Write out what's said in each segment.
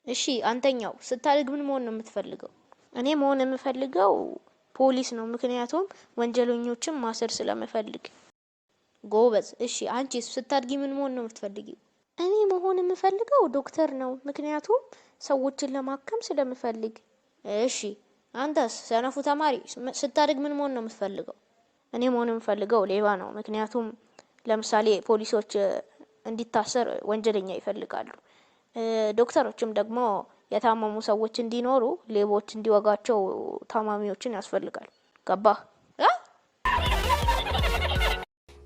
እሺ አንተኛው ስታድግ ምን መሆን ነው የምትፈልገው? እኔ መሆን የምፈልገው ፖሊስ ነው፣ ምክንያቱም ወንጀለኞችን ማሰር ስለምፈልግ። ጎበዝ። እሺ አንቺስ ስታድጊ ምን መሆን ነው የምትፈልጊው? እኔ መሆን የምፈልገው ዶክተር ነው፣ ምክንያቱም ሰዎችን ለማከም ስለምፈልግ። እሺ አንተስ ሰነፉ ተማሪ ስታድግ ምን መሆን ነው የምትፈልገው? እኔ መሆን የምፈልገው ሌባ ነው፣ ምክንያቱም ለምሳሌ ፖሊሶች እንዲታሰር ወንጀለኛ ይፈልጋሉ። ዶክተሮችም ደግሞ የታመሙ ሰዎች እንዲኖሩ ሌቦች እንዲወጋቸው ታማሚዎችን ያስፈልጋል። ገባህ?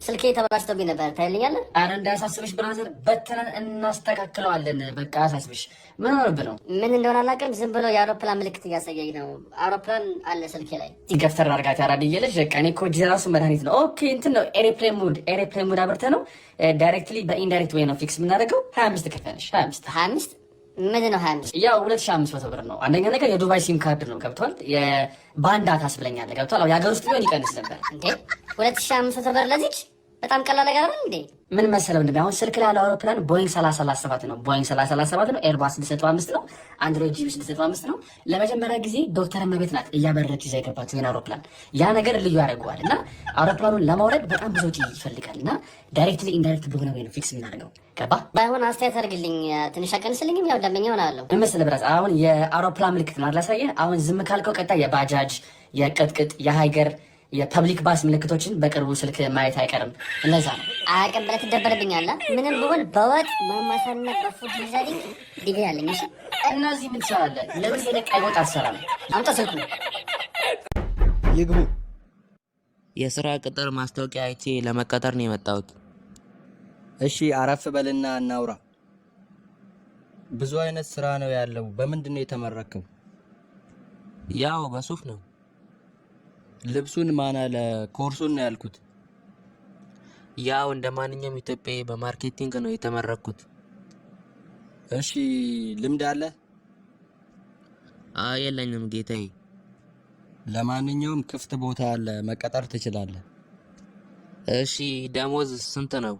ስልኬ ተበላሽቶብኝ ነበር። ታይልኛለህ? አረ እንዳያሳስብሽ brother፣ በትነን እናስተካክለዋለን። በቃ አያሳስብሽ። ምን ሆነብህ ነው? ምን እንደሆነ አላውቅም። ዝም ብሎ የአውሮፕላን ምልክት እያሳየኝ ነው። አውሮፕላን አለ ስልኬ ላይ። ገፍተር አድርጋት ያራድዬ ልጅ። በቃ እኔ እኮ እጅ ራሱ መድኃኒት ነው። Okay እንትን ነው airplane mode፣ airplane mode አብርተህ ነው directly በ indirect way ነው fix የምናደርገው። 25 ከፈለሽ 25። 25 ምንድን ነው 25? ያው 2500 ብር ነው። አንደኛ ነገር የዱባይ ሲም ካርድ ነው፣ ገብቷል። የባንዳ ታስብለኛለህ፣ ገብቷል። የሀገር ውስጥ ቢሆን ይቀንስ ነበር። እንዴ 2500 ብር ለዚች በጣም ቀላል ነገር አይደል እንዴ? ምን መሰለው ወንድሜ፣ አሁን ስልክ ላይ ያለው አውሮፕላን ቦይንግ 337 ነው። ቦይንግ 337 ነው። ኤርባስ 6.5 ነው። አንድሮይድ GB 6.5 ነው። ለመጀመሪያ ጊዜ ዶክተር እመቤት ናት እያበረች ይዛ የገባችው ይሄን አውሮፕላን። ያ ነገር ልዩ ያደርገዋል። እና አውሮፕላኑን ለማውረድ በጣም ብዙ ወጪ ይፈልጋል። እና directly indirect በሆነ way ነው fix የምናደርገው። ገባ? ባይሆን አስተያየት አድርግልኝ፣ ትንሽ አቀንስልኝም፣ ያው ደንበኛ ሆናለሁ። ምን መሰለህ brother፣ አሁን የአውሮፕላን ምልክት ነው አላሳየህ። አሁን ዝም ካልከው ቀጣይ የባጃጅ፣ የቅጥቅጥ፣ የሃይገር፣ የ public bus ምልክቶችን በቅርቡ ስልክ ማየት አይቀርም። እነዛ ነው። አያውቅም ብለህ ትደበርብኛለህ። ምንም ብሆን በወጥ ማማሰልና በ food designing ዲግሪ አለኝ። እሺ እነዚህ ምን ትሰራለህ? ለምን ሄደህ ቀይ ወጥ አትሰራም? አምጣ ስልኩ። ይግቡ። የስራ ቅጥር ማስታወቂያ አይቼ ለመቀጠር ነው የመጣሁት። እሺ አረፍ በልና እናውራ። ብዙ አይነት ስራ ነው ያለው። በምንድን ነው የተመረከው? ያው በሱፍ ነው። ልብሱን ማን አለ? ኮርሱን ነው ያልኩት። ያው እንደ ማንኛውም ኢትዮጵያዊ በ marketing ነው የተመረኩት። እሺ ልምድ አለ? አይ የለኝም ጌታዬ። ለማንኛውም ክፍት ቦታ አለ፣ መቀጠር ትችላለህ። እሺ ደሞዝ ስንት ነው?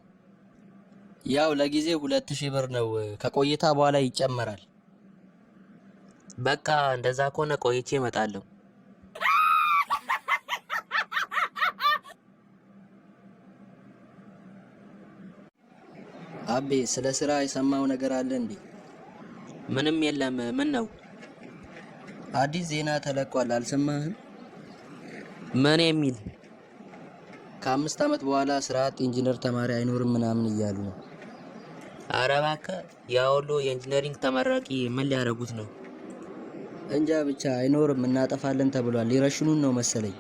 ያው ለጊዜው 2000 ብር ነው፣ ከቆይታ በኋላ ይጨመራል። በቃ እንደዛ ከሆነ ቆይቼ እመጣለሁ። አቤ ስለ ስራ የሰማው ነገር አለ እንዴ? ምንም የለም። ምን ነው? አዲስ ዜና ተለቋል፣ አልሰማህም? ምን የሚል? ከ5 ዓመት በኋላ ስራ አጥ ኢንጂነር ተማሪ አይኖርም ምናምን እያሉ ነው። ኧረ እባክህ፣ ያ ሁሉ የ engineering ተመራቂ ምን ሊያደርጉት ነው? እንጃ ብቻ አይኖርም እናጠፋለን ተብሏል። ሊረሽኑን ነው መሰለኝ።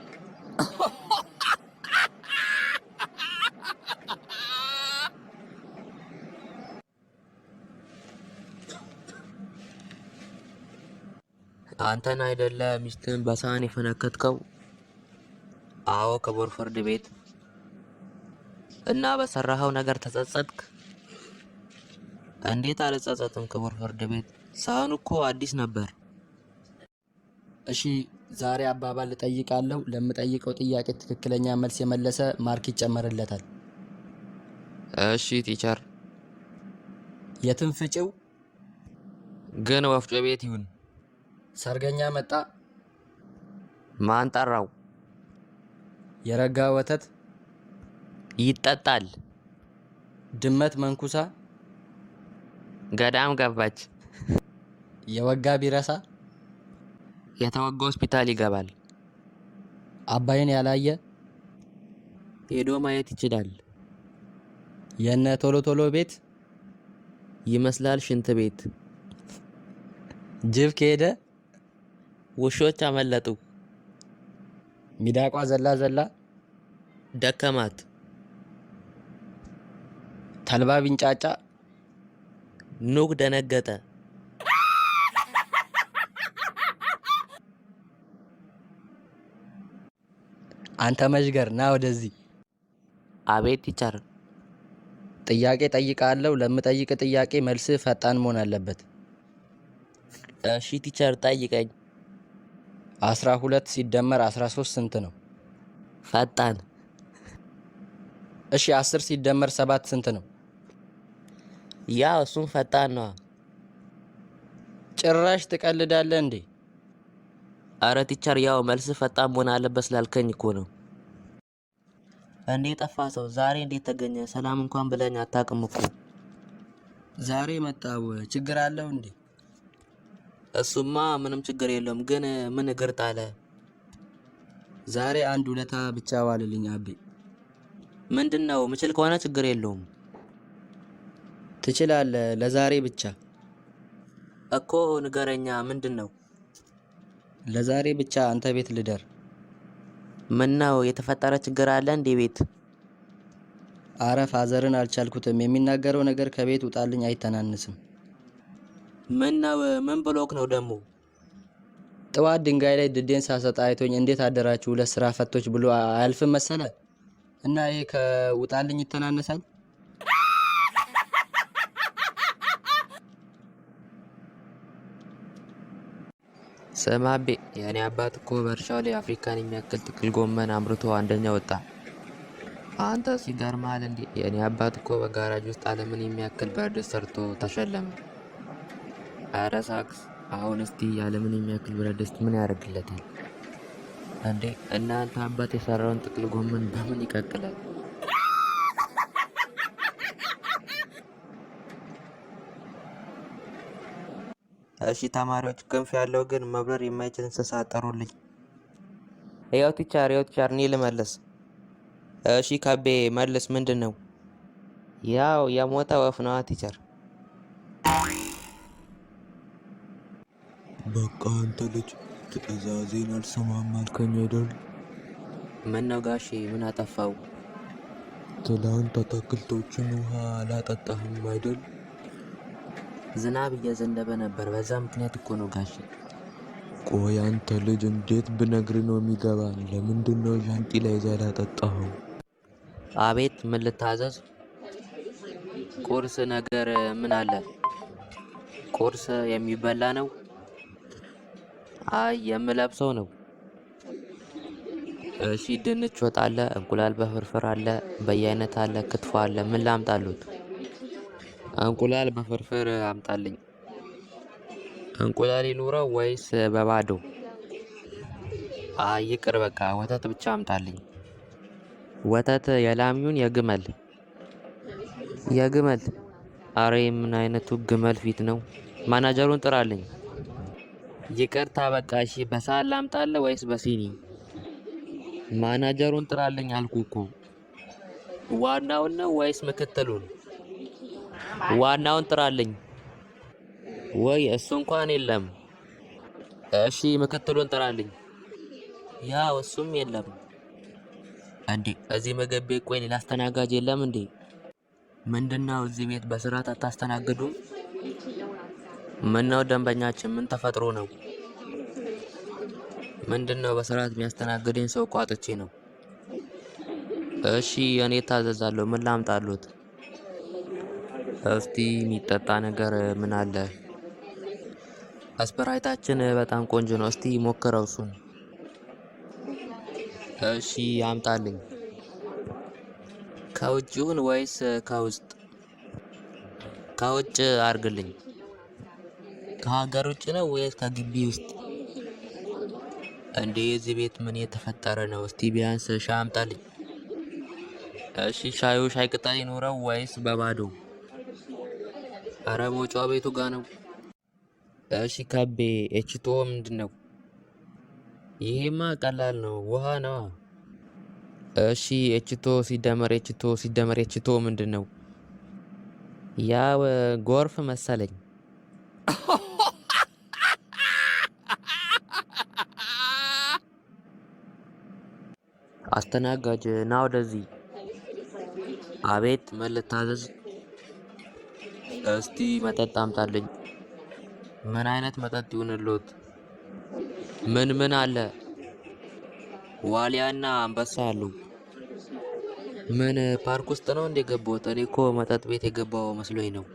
አንተን አይደለ ሚስትህን በሳህን የፈነከትከው? አዎ ክቡር ፍርድ ቤት። እና በሰራኸው ነገር ተጸጸትክ? እንዴት አልጸጸትም ክቡር ፍርድ ቤት፣ ሳህኑ እኮ አዲስ ነበር። እሺ ዛሬ አባባል እጠይቃለሁ። ለምጠይቀው ጥያቄ ትክክለኛ መልስ የመለሰ mark ይጨመርለታል። እሺ teacher። የትም ፍጪው ግን ወፍጮ ቤት ይሁን። ሰርገኛ መጣ፣ ማን ጠራው? የረጋ ወተት፣ ይጠጣል። ድመት መንኩሳ፣ ገዳም ገባች። የወጋ ቢረሳ፣ የተወጋ ሆስፒታል ይገባል። አባይን ያላየ፣ ሄዶ ማየት ይችላል። የነ ቶሎ ቶሎ ቤት፣ ይመስላል ሽንት ቤት። ጅብ ከሄደ፣ ውሾች አመለጡ። ሚዳቋ ዘላ ዘላ፣ ደከማት። ተልባ ቢንጫጫ፣ ኑግ ደነገጠ። አንተ መዥገር ና ወደዚህ። አቤት teacher። ጥያቄ ጠይቃለሁ። ለምጠይቅ ጥያቄ መልስህ ፈጣን መሆን አለበት። እሺ teacher ጠይቀኝ። 12 ሲደመር 13 ስንት ነው? ፈጣን። እሺ 10 ሲደመር 7 ስንት ነው? ያው እሱም ፈጣን ነዋ። ጭራሽ ትቀልዳለህ እንዴ? አረ teacher፣ ያው መልስ ፈጣን መሆን አለበት ስላልከኝ እኮ ነው። እንዴ ጠፋ ሰው ዛሬ እንዴት ተገኘ? ሰላም እንኳን ብለኝ አታውቅም እኮ። ዛሬ መጣው ችግር አለው እንዴ? እሱማ ምንም ችግር የለውም፣ ግን ምን እግር ጣለ? ዛሬ አንድ ውለታ ብቻ ዋልልኝ አቤ። ምንድን ነው? ምችል ከሆነ ችግር የለውም። ትችላለህ፣ ለዛሬ ብቻ። እኮ ንገረኛ፣ ምንድን ነው? ለዛሬ ብቻ አንተ ቤት ልደር። ምን ነው የተፈጠረ ችግር አለ እንዴ ቤት? አረ father ን አልቻልኩትም። የሚናገረው ነገር ከቤት ውጣልኝ አይተናንስም። ምን ነው? ምን ብሎክ ነው ደግሞ? ጥዋት ድንጋይ ላይ ድዴን ሳሰጣ አይቶኝ እንዴት አደራችሁ ሁለት ስራ ፈቶች ብሎ አያልፍም መሰለ። እና ይሄ ከውጣልኝ ይተናነሳል? ስማ አቤ፣ የእኔ አባት እኮ በእርሻው ላይ አፍሪካን የሚያክል ጥቅል ጎመን አምርቶ አንደኛ ወጣ። አንተስ ይገርምሃል እንዴ! የእኔ አባት እኮ በጋራጅ ውስጥ ዓለምን የሚያክል ብረት ድስት ሰርቶ ተሸለመ። ኧረ ሳክስ፣ አሁን እስቲ ዓለምን የሚያክል ብረት ድስት ምን ያደርግለታል እንዴ? እናንተ አባት የሰራውን ጥቅል ጎመን በምን ይቀቅላል? እሺ ተማሪዎች፣ ክንፍ ያለው ግን መብረር የማይችል እንስሳ ጥሩልኝ። ያው teacher፣ ያው teacher፣ እኔ ልመልስ። እሺ ከቤ መልስ። ምንድን ነው? ያው የሞተ ወፍ ነዋ teacher። በቃ አንተ ልጅ ትዕዛዜን አልሰማም አልከኝ አይደል? ምን ነው ጋሼ፣ ምን አጠፋው? ትላንት አታክልቶችን ውሃ አላጠጣህም አይደል? ዝናብ እየዘነበ ነበር፣ በዛ ምክንያት እኮ ነው ጋሼ። ቆይ አንተ ልጅ እንዴት ብነግር ነው የሚገባ? ለምንድን ነው ዣንጥላ ይዘህ ያላጠጣኸው? አቤት፣ ምን ልታዘዝ? ቁርስ ነገር ምን አለ? ቁርስ የሚበላ ነው? አይ የምለብሰው ነው። እሺ ድንች ወጥ አለ፣ እንቁላል በፍርፍር አለ፣ በየአይነት አለ፣ ክትፎ አለ። ምን ላምጣሉት? እንቁላል በፍርፍር አምጣልኝ። እንቁላል ይኑረው ወይስ በባዶ? አይ ይቅር በቃ ወተት ብቻ አምጣልኝ። ወተት የላም ይሁን የግመል? የግመል። አረ የምን አይነቱ ግመል ፊት ነው? ማናጀሩን ጥራልኝ። ይቅርታ በቃ እሺ፣ በሳህን ላምጣልህ ወይስ በሲኒ? ማናጀሩን ጥራልኝ አልኩ እኮ። ዋናውን ነው ወይስ ምክትሉን? ዋናውን ጥራልኝ። ወይ እሱ እንኳን የለም። እሺ ምክትሉን ጥራልኝ። ያው እሱም የለም። እንዴ እዚህ ምግብ ቤት ቆይ ሌላ አስተናጋጅ የለም እንዴ? ምንድነው እዚህ ቤት በስርዓት አታስተናግዱም? ምነው ደንበኛችን ምን ተፈጥሮ ነው? ምንድነው በስርዓት የሚያስተናግደኝ ሰው እኮ አጥቼ ነው። እሺ እኔ እታዘዛለሁ። ምን ላምጣልዎት? እስቲ የሚጠጣ ነገር ምን አለ? ስፕራይታችን በጣም ቆንጆ ነው። እስቲ ሞክረው እሱን። እሺ አምጣልኝ። ከውጭ ይሁን ወይስ ከውስጥ? ከውጭ አርግልኝ። ከሀገር ውጭ ነው ወይስ ከግቢ ውስጥ? እንዴ እዚህ ቤት ምን የተፈጠረ ነው? እስቲ ቢያንስ ሻይ አምጣልኝ። እሺ ሻዩ ሻይ ቅጠል ይኑረው ወይስ በባዶ? አረ መውጫው ቤቱ ጋ ነው። እሺ ከቤ H2O ምንድን ነው? ይሄማ ቀላል ነው፣ ውሃ ነዋ። እሺ H2O ሲደመር H2O ሲደመር H2O ምንድን ነው? ያው ጎርፍ መሰለኝ። አስተናጋጅ ና ወደዚህ። አቤት፣ ምን ልታዘዝ? እስቲ መጠጥ አምጣልኝ። ምን አይነት መጠጥ ይሁንልዎት? ምን ምን አለ? ዋሊያና አንበሳ አሉ። ምን ፓርክ ውስጥ ነው እንደ ገባሁት? እኔ እኮ መጠጥ ቤት የገባው መስሎኝ ነው።